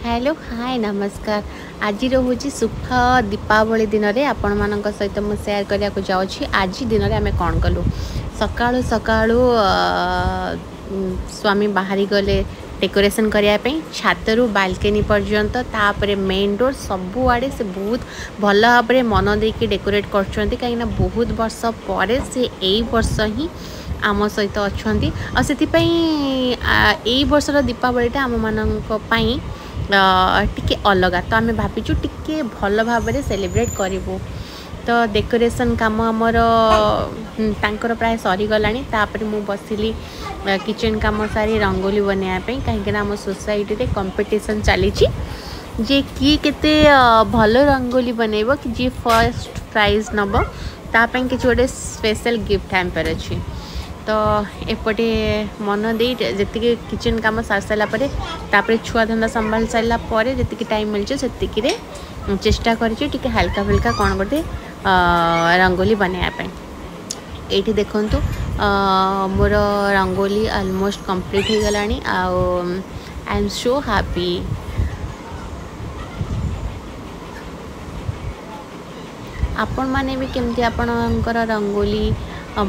Hello, ହାଏ, ନମସ୍କାର। ଆଜିର ହେଉଛି ଶୁଭ ଦୀପାବଳି ଦିନରେ ଆପଣମାନଙ୍କ ସହିତ ମୁଁ ସେୟାର କରିବାକୁ ଯାଉଛି ଆଜି ଦିନରେ ଆମେ କ'ଣ କଲୁ। ସକାଳୁ ସକାଳୁ ସ୍ୱାମୀ ବାହାରି ଗଲେ ଡେକୋରେସନ୍ କରିବା ପାଇଁ, ଛାତରୁ ବାଲକୋନି ପର୍ଯ୍ୟନ୍ତ, ତାପରେ ମେନ୍ ଡୋର୍, ସବୁଆଡ଼େ ସେ ବହୁତ ଭଲ ଭାବରେ ମନ ଦେଇକି ଡେକୋରେଟ୍ କରୁଛନ୍ତି, କାହିଁକିନା ବହୁତ ବର୍ଷ ପରେ ସେ ଏଇ ବର୍ଷ ହିଁ ଆମ ସହିତ ଅଛନ୍ତି। ଆଉ ସେଥିପାଇଁ ଏଇ ବର୍ଷର ଦୀପାବଳିଟା ଆମମାନଙ୍କ ପାଇଁ ଟିକେ ଅଲଗା। ତ ଆମେ ଭାବିଛୁ ଟିକେ ଭଲ ଭାବରେ ସେଲିବ୍ରେଟ୍ କରିବୁ। ତ ଡେକୋରେସନ୍ କାମ ଆମର ତାଙ୍କର ପ୍ରାୟ ସରିଗଲାଣି। ତାପରେ ମୁଁ ବସିଲି କିଚେନ୍ କାମ ସାରି ରଙ୍ଗୋଲି ବନେଇବା ପାଇଁ, କାହିଁକିନା ଆମ ସୋସାଇଟିରେ କମ୍ପିଟିସନ୍ ଚାଲିଛି ଯେ କିଏ କେତେ ଭଲ ରଙ୍ଗୋଲି ବନେଇବ, କି ଯିଏ ଫର୍ଷ୍ଟ ପ୍ରାଇଜ୍ ନେବ ତା ପାଇଁ କିଛି ଗୋଟେ ସ୍ପେଶାଲ୍ ଗିଫ୍ଟ ହ୍ୟାମ୍ପର୍ ଅଛି। ତ ଏପଟେ ମନ ଦେଇ ଯେତିକି କିଚେନ୍ କାମ ସାରି ସାରିଲା ପରେ, ତାପରେ ଛୁଆ ଧନ୍ଦା ସମ୍ଭାଳି ସାରିଲା ପରେ ଯେତିକି ଟାଇମ୍ ମିଳିଛି ସେତିକିରେ ଚେଷ୍ଟା କରିଛି ଟିକେ ହାଲକା ଫୁଲକା କ'ଣ ଗୋଟେ ରଙ୍ଗୋଲି ବନେଇବା ପାଇଁ। ଏଇଠି ଦେଖନ୍ତୁ, ମୋର ରଙ୍ଗୋଲି ଅଲମୋଷ୍ଟ କମ୍ପ୍ଲିଟ୍ ହେଇଗଲାଣି ଆଉ I M so happy. ଆପଣମାନେ ବି କେମିତି ଆପଣଙ୍କର ରଙ୍ଗୋଲି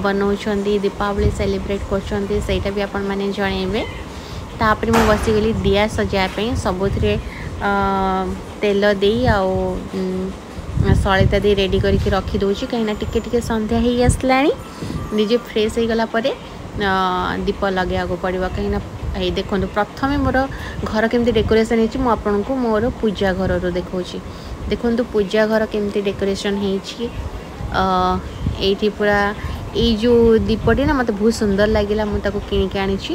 ବନାଉଛନ୍ତି, ଦୀପାବଳି ସେଲିବ୍ରେଟ୍ କରୁଛନ୍ତି, ସେଇଟା ବି ଆପଣମାନେ ଜଣେଇବେ। ତାପରେ ମୁଁ ବସିଗଲି ଦିଆ ସଜାଇବା ପାଇଁ। ସବୁଥିରେ ତେଲ ଦେଇ ଆଉ ସଳିତା ଦେଇ ରେଡ଼ି କରିକି ରଖିଦେଉଛି, କାହିଁକିନା ଟିକେ ଟିକେ ସନ୍ଧ୍ୟା ହେଇ ଆସିଲାଣି। ନିଜେ ଫ୍ରେଶ୍ ହେଇଗଲା ପରେ ଦୀପ ଲଗାଇବାକୁ ପଡ଼ିବ, କାହିଁକିନା ଏଇ ଦେଖନ୍ତୁ, ପ୍ରଥମେ ମୋର ଘର କେମିତି ଡେକୋରେସନ୍ ହେଇଛି ମୁଁ ଆପଣଙ୍କୁ ମୋର ପୂଜା ଘରରୁ ଦେଖାଉଛି। ଦେଖନ୍ତୁ, ପୂଜା ଘର କେମିତି ଡେକୋରେସନ୍ ହେଇଛି। ଏଇଠି ପୁରା ଏଇ ଯେଉଁ ଦୀପଟି ନା ମୋତେ ବହୁତ ସୁନ୍ଦର ଲାଗିଲା, ମୁଁ ତାକୁ କିଣିକି ଆଣିଛି।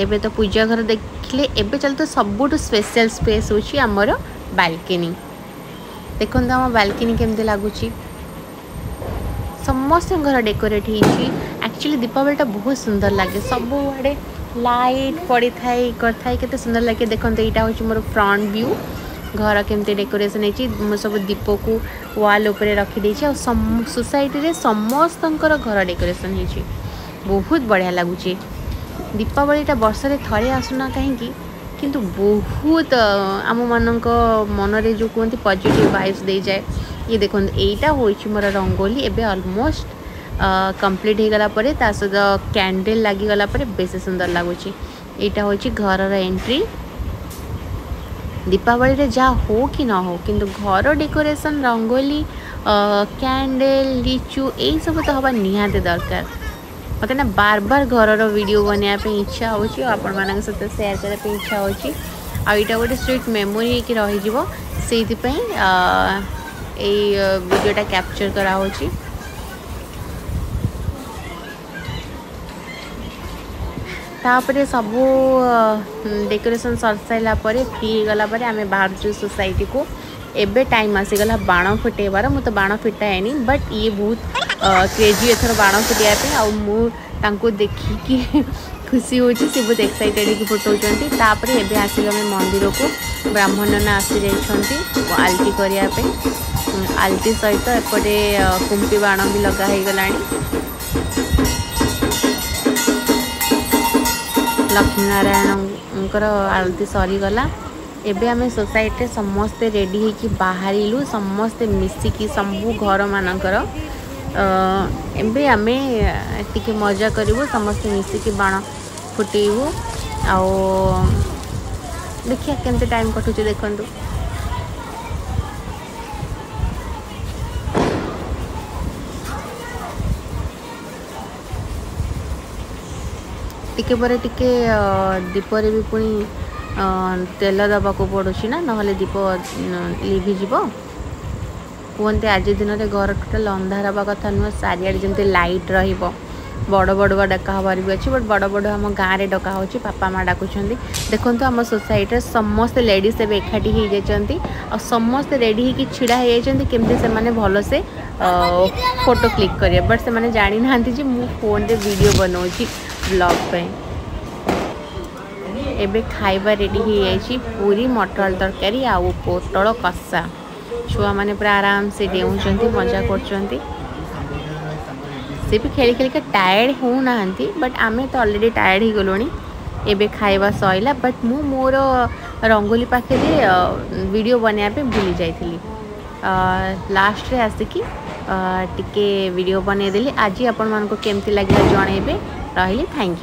ଏବେ ତ ପୂଜା ଘର ଦେଖିଲେ, ଏବେ ଚାଲ ତ ସବୁଠୁ ସ୍ପେଶାଲ୍ ସ୍ପେସ୍ ହେଉଛି ଆମର ବାଲକୋନି। ଦେଖନ୍ତୁ, ଆମ ବାଲକୋନି କେମିତି ଲାଗୁଛି। ସମସ୍ତଙ୍କ ଘର ଡେକୋରେଟ୍ ହେଇଛି। ଆକ୍ଚୁଆଲି ଦୀପାବଳିଟା ବହୁତ ସୁନ୍ଦର ଲାଗେ, ସବୁଆଡ଼େ ଲାଇଟ୍ ପଡ଼ିଥାଏ, କରିଥାଏ, କେତେ ସୁନ୍ଦର ଲାଗେ। ଦେଖନ୍ତୁ, ଏଇଟା ହେଉଛି ମୋର ଫ୍ରଣ୍ଟ ଭ୍ୟୁ। ଘର କେମିତି ଡେକୋରେସନ୍ ହେଇଛି। ମୁଁ ସବୁ ଦୀପକୁ ୱାଲ୍ ଉପରେ ରଖିଦେଇଛି ଆଉ ସୋସାଇଟିରେ ସମସ୍ତଙ୍କର ଘର ଡେକୋରେସନ୍ ହେଇଛି। ବହୁତ ବଢ଼ିଆ ଲାଗୁଛି। ଦୀପାବଳିଟା ବର୍ଷରେ ଥରେ ଆସୁନା କାହିଁକି, କିନ୍ତୁ ବହୁତ ଆମମାନଙ୍କ ମନରେ ଯେଉଁ କୁହନ୍ତି ପଜିଟିଭ୍ ଭାଇବ୍ସ ଦେଇଯାଏ। ଇଏ ଦେଖନ୍ତୁ, ଏଇଟା ହେଉଛି ମୋର ରଙ୍ଗୋଲି। ଏବେ ଅଲମୋଷ୍ଟ କମ୍ପ୍ଲିଟ୍ ହେଇଗଲା ପରେ, ତା ସହିତ କ୍ୟାଣ୍ଡେଲ୍ ଲାଗିଗଲା ପରେ ବେଶୀ ସୁନ୍ଦର ଲାଗୁଛି। ଏଇଟା ହେଉଛି ଘରର ଏଣ୍ଟ୍ରି। ଦୀପାବଳିରେ ଯାହା ହଉ କି ନ ହଉ, କିନ୍ତୁ ଘର ଡେକୋରେସନ୍, ରଙ୍ଗୋଲି, କ୍ୟାଣ୍ଡେଲ୍, ଲିଚୁ, ଏଇସବୁ ତ ହେବା ନିହାତି ଦରକାର। ମୋତେ ନା ବାର ବାର ଘରର ଭିଡ଼ିଓ ବନେଇବା ପାଇଁ ଇଚ୍ଛା ହେଉଛି ଆଉ ଆପଣମାନଙ୍କ ସହିତ ସେୟାର କରିବା ପାଇଁ ଇଚ୍ଛା ହେଉଛି। ଆଉ ଏଇଟା ଗୋଟେ ସୁଇଟ୍ ମେମୋରି ହେଇକି ରହିଯିବ, ସେଇଥିପାଇଁ ଏଇ ଭିଡ଼ିଓଟା କ୍ୟାପଚର୍ କରାହେଉଛି। ତାପରେ ସବୁ ଡେକୋରେସନ୍ ସରି ସାରିଲା ପରେ, ଫ୍ରି ହେଇଗଲା ପରେ ଆମେ ବାହାରୁଛୁ ସୋସାଇଟିକୁ। ଏବେ ଟାଇମ୍ ଆସିଗଲା ବାଣ ଫୁଟେଇବାର। ମୁଁ ତ ବାଣ ଫୁଟାଏନି, ବଟ୍ ଇଏ ବହୁତ କ୍ରେଜି ଏଥର ବାଣ ଫୁଟେଇବା ପାଇଁ ଆଉ ମୁଁ ତାଙ୍କୁ ଦେଖିକି ଖୁସି ହେଉଛି। ସେ ବହୁତ ଏକ୍ସାଇଟେଡ଼ ହେଇକି ଫୁଟଉଛନ୍ତି। ତାପରେ ଏବେ ଆସିଲୁ ଆମେ ମନ୍ଦିରକୁ। ବ୍ରାହ୍ମଣ ନନା ଆସିଯାଇଛନ୍ତି ଆଳତି କରିବା ପାଇଁ। ଆଳତି ସହିତ ଏପଟେ କୁମ୍ପି ବାଣ ବି ଲଗା ହେଇଗଲାଣି। ଲକ୍ଷ୍ମୀ ନାରାୟଣଙ୍କର ଆଳତି ସରିଗଲା। ଏବେ ଆମେ ସୋସାଇଟିରେ ସମସ୍ତେ ରେଡ଼ି ହେଇକି ବାହାରିଲୁ, ସମସ୍ତେ ମିଶିକି ସବୁ ଘରମାନଙ୍କର। ଏବେ ଆମେ ଟିକେ ମଜା କରିବୁ, ସମସ୍ତେ ମିଶିକି ବାଣ ଫୁଟେଇବୁ ଆଉ ଦେଖିବା କେମିତି ଟାଇମ୍ କଟୁଛି। ଦେଖନ୍ତୁ, ଟିକେ ପରେ ଟିକେ ଦୀପରେ ବି ପୁଣି ତେଲ ଦେବାକୁ ପଡ଼ୁଛି ନା, ନହେଲେ ଦୀପ ଲିଭିଯିବ। କୁହନ୍ତି ଆଜି ଦିନରେ ଘର ଟୋଟାଲ୍ ଅନ୍ଧାର ହେବା କଥା ନୁହେଁ, ଚାରିଆଡ଼େ ଯେମିତି ଲାଇଟ୍ ରହିବ। ବଡ଼ ବଡ଼ୁଆ ଡକା ହେବାର ବି ଅଛି, ବଟ୍ ବଡ଼ ବଡ଼ ଆମ ଗାଁରେ ଡକା ହେଉଛି, ବାପା ମା' ଡାକୁଛନ୍ତି। ଦେଖନ୍ତୁ, ଆମ ସୋସାଇଟିରେ ସମସ୍ତେ ଲେଡ଼ିଜ୍ ଏବେ ଏକାଠି ହେଇଯାଇଛନ୍ତି ଆଉ ସମସ୍ତେ ରେଡ଼ି ହେଇକି ଛିଡ଼ା ହେଇଯାଇଛନ୍ତି, କେମିତି ସେମାନେ ଭଲସେ ଫଟୋ କ୍ଲିକ୍ କରିବେ। ବଟ୍ ସେମାନେ ଜାଣିନାହାନ୍ତି ଯେ ମୁଁ ଫୋନ୍ରେ ଭିଡ଼ିଓ ବନାଉଛି ବ୍ଲଗ୍ ପାଇଁ। ଏବେ ଖାଇବା ରେଡ଼ି ହେଇଯାଇଛି, ପୁରୀ ମଟର ତରକାରୀ ଆଉ ପୋଟଳ କଷା। ଛୁଆମାନେ ପୁରା ଆରାମସେ ଡେଉଁଛନ୍ତି, ମଜା କରୁଛନ୍ତି। ସେ ବି ଖେଳି ଖେଳିକା ଟାୟାର୍ଡ଼ ହେଉନାହାନ୍ତି, ବଟ୍ ଆମେ ତ ଅଲରେଡ଼ି ଟାୟାର୍ଡ଼ ହେଇଗଲୁଣି। ଏବେ ଖାଇବା ସରିଲା, ବଟ୍ ମୁଁ ମୋର ରଙ୍ଗୋଲି ପାଖରେ ଭିଡ଼ିଓ ବନେଇବା ପାଇଁ ଭୁଲି ଯାଇଥିଲି। ଲାଷ୍ଟରେ ଆସିକି ଟିକେ ଭିଡ଼ିଓ ବନେଇଦେଲି। ଆଜି ଆପଣମାନଙ୍କୁ କେମିତି ଲାଗିଲା ଜଣେଇବେ। ରହିଲି, thank you.